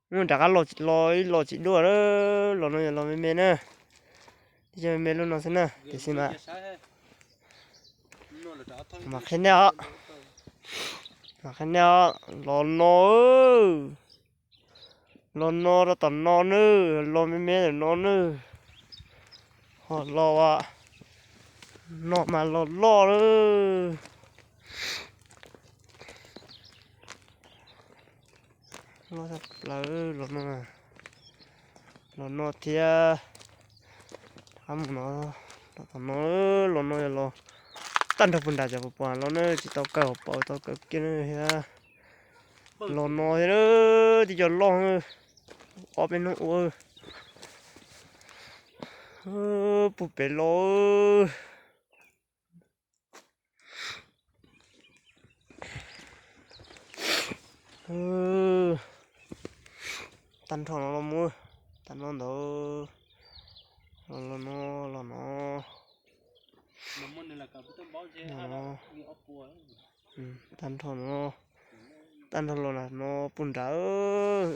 Mus rov qab los los ib los tsis dua lawm, los no yog los me me na. Tib co me me lub no xwb na, tiam sis mas mam qhia nej os, mam qhia nej os, los no, los no rau tom no nawb, los me me ntawm no nawb. Ho los no mas los loj lawm. Loj tshaj plaws los no, los no thiab. Qab mus no, los tom no, los no yog los tag nrho puag nram cov pos pos los na, tsis tau kaw hauv paus, tau kaw kiag na thiab. Los no thiab, tib co loj, ob peb hnub ua puag pem los. Tag nrho no los mus, tag no ntawd, los no, los no, tag nrho no, tag nrho los no puag nrad.